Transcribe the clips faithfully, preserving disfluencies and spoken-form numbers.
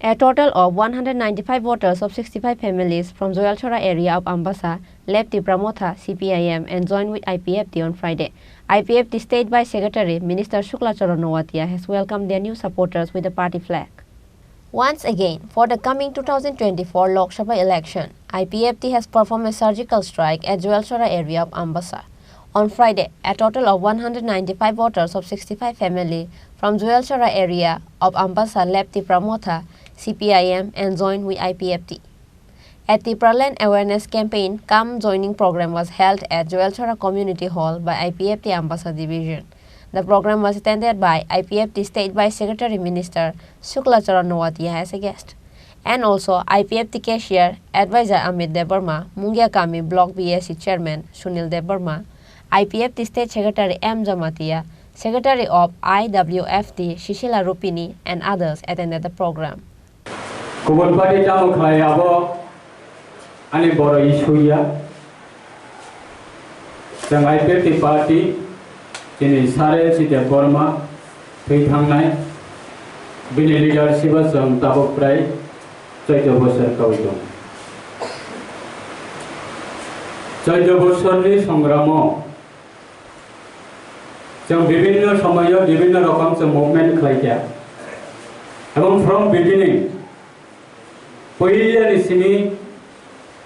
A total of one hundred ninety-five voters of sixty-five families from Joyalchora area of Ambasa left Tipra Motha, C P I M, and joined with I P F T on Friday. I P F T State Vice Secretary Minister Shukla Charan Noatia has welcomed their new supporters with the party flag. Once again, for the coming two thousand twenty-four Lok Sabha election, I P F T has performed a surgical strike at Joyalchora area of Ambasa. On Friday, a total of one hundred ninety-five voters of sixty-five family from Joyalchora area of Ambasa left Tipra Motha, C P I M, and joined with I P F T. A Tipraland awareness campaign cum joining program was held at Joyalchora Community Hall by I P F T Ambasa Division. The program was attended by I P F T State Vice Secretary Minister Shukla Charan Noatia as a guest, and also I P F T Cashier Advisor Amit Debbarma, Mungiakami Block B S C Chairman Sunil Debbarma, I P F T State Secretary M Jamatia, Secretary of I W F T Sisila Rupini, and others attended the program. Kubun party tamo khlai abo ani boro issue ya. Chwng I P F T party chini sare si Debbarma thwi thangnai, bini leadership o chwng tabuk prai chwddo bosor kawi tong. Chwddo bosorni songramo chwng bibinno somoyo bibinno rokom chwng movement khlai kha. Ebong from beginning, puilani simi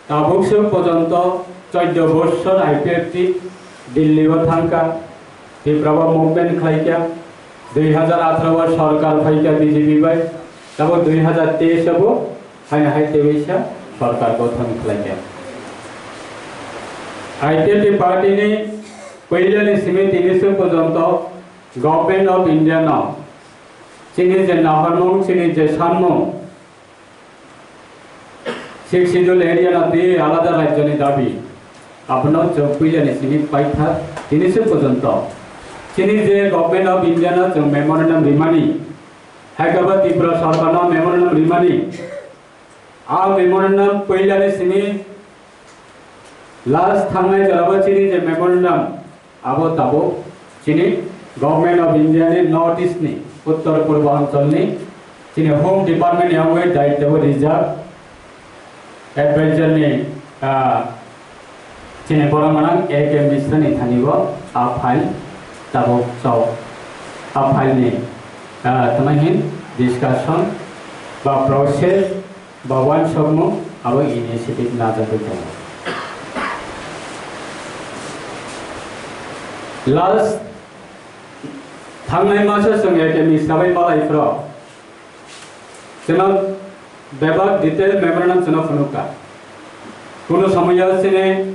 tabuk se porjonto chwddo bosor I P F T Delhi o thangkha, Tripura o movement khlaikha, dui hazar atharo o sorkar phaikha B J P bai, tabo dui hazar teis o bo haino hai teisa sorkar gothon khlaikha. I P F T party ni puilani simi tini se porjonto Government of India no chini je nahormung, chini je sanmung, Sixth Schedule area no twi alada rajyoni dabi, abono chwng puilani simi paithak tini se porjonto. Chini je Government of India no chwng memorandum rimani, Hyderabad Tripura Sarkar no memorandum rimani, a memorandum puilani simi last thangnai jorabo chini je memorandum, abo tabuk chini Government of India ni North East ni Uttor Purbanchal ni chini Home Department ni yongwi daityo bo rijak advisor ni, ah, chini borok manang A K Mishra ni thani bo a file tabuk chao a file ni, ah, tama hin discussion ba process ba uansukmung abo initiative najagwi tongo. Last thangnai masa chwng A K Mishra bai malai phro chwngno bebak detail memorandum chwngno phunukha. Kuno somoyo chini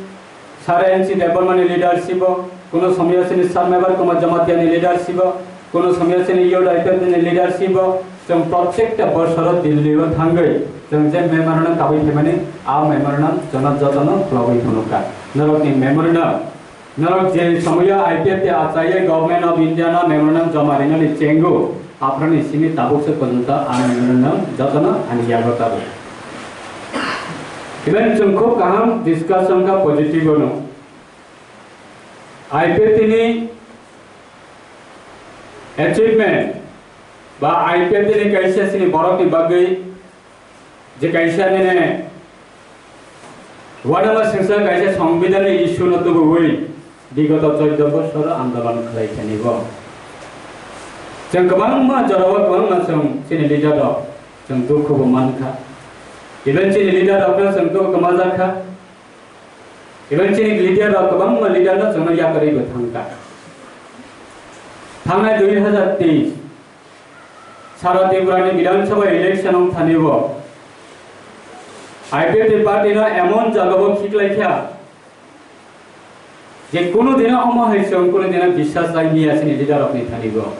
Sir N C Debbarma ni leadership o, kuno somoyo chini Sir Mevar Kumar Jamatia ni leadership o, kuno somoyo chini youth I P F T ni leadership o, chwng protekta bosoro Delhi o thangwi chwng je memorandum kabui phaimani, a memorandum chwngno jotono khulogwi phunukha. Norokni memorandum, norok je somoyo I P F T achaiwi Government of India no memorandum joma rinani chengo, Aphuruni simi tabuk se porjonto ang nini nwng jotono ani yago tabuk. Even chwng khub kaham discussion kha positive ono. I P F T ni achievement ba I P F T ni kaisa sini borok ni bagwi je kaisa nini uanama singsa kaisa songbidhan ni issue no tubuwi bigoto choudo bosor andolon khlai thani bo. Chwng kwbangma jorao kwbangma chwng chini leader rok chwng dukhu bo mankha. Even chini leader rok no chwng dukhu kwmajak kha. Even chini leader rok kwbangma leader no chwngno yakarwi bo thangkha. Thangnai dui hazar teis Sara Tripura ni Bidhan Sabha election wng thani bo I P F T party no emon jaga bo khiklai kha je kunu dino omo hai chwng kunu dino biswas lai miya chini leader rok ni thani bo.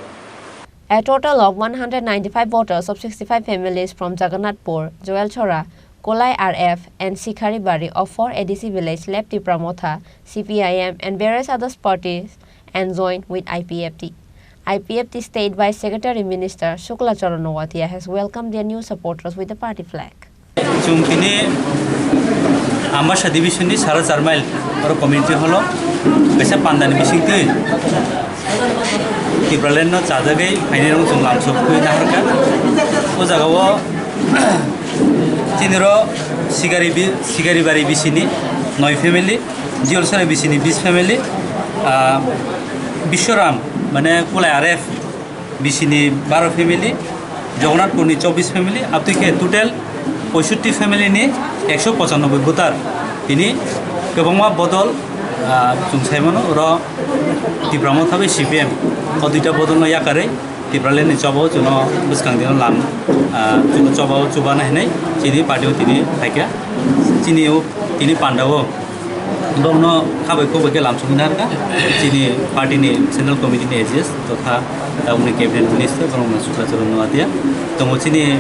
A total of one hundred ninety-five voters of sixty-five families from Jagannathpur, Joyalchora, Kolai R F and Sikharibari of four A D C village left Tipra Motha, C P I M and various other parties and joined with I P F T. I P F T State Vice Secretary Minister Shukla Charan Noatia has welcomed their new supporters with the party flag. Chwng tini Ambasa Division ni Sara Charmail oro community hall o kaisa panda ni bising twi Tipraland no chajagwi phainai rok chwng lamsok twi naharkha. O jaga o Chini ro Sigari bi-, Sigari bari bisini noi family, Jiolsara bisini bis family, ah, Biswaram mane Kulai R F bisini baro family, Jagannathpurni chobbish family, abtwi khe total poisotti family ni ekso pochanoboi voter. Tini kwbangma bodol, ah, chwng sai mano, oro Tipra Motha bai C P M o duita bodolno yakarwi Tipraland ni chobao chwngno bwskang dino lam, ah, chwngno chobao chubana hinwi chini party o tini phaikha. Chini o tini pandao bongno khabai khukbai khe lamsogwi narwkha. Chini party ni central committee ni A G S totha tabukni cabinet minister borok no Sukla Charan Noatia tongo. Chini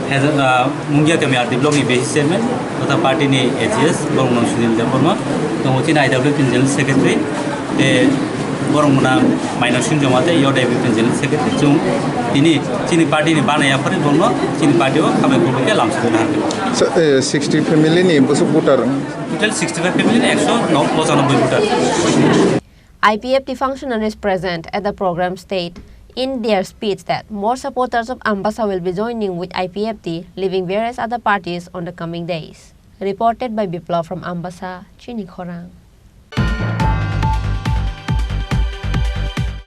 Heza-, ah, Mungia kami R D block ni B C chairman totha party ni A G S borok no Sunil Debbarma tongo. Chini I W P ni general secretary te borok muna Maino Singh Joma te yo David General Secretary. Chwng tini chini party ni bana yaphari bongno chini party o khabai khulbai khe lamsogwi nahar. So, eh, sixty family ni bwswk voter? Total sixty five family ni ekso pochanoboi voter. I P F T functionaries present at the program state in their speech that more supporters of Ambasa will be joining with I P F T, leaving various other parties on the coming days. Reported by Biplab from Ambasa, Chini Khorang.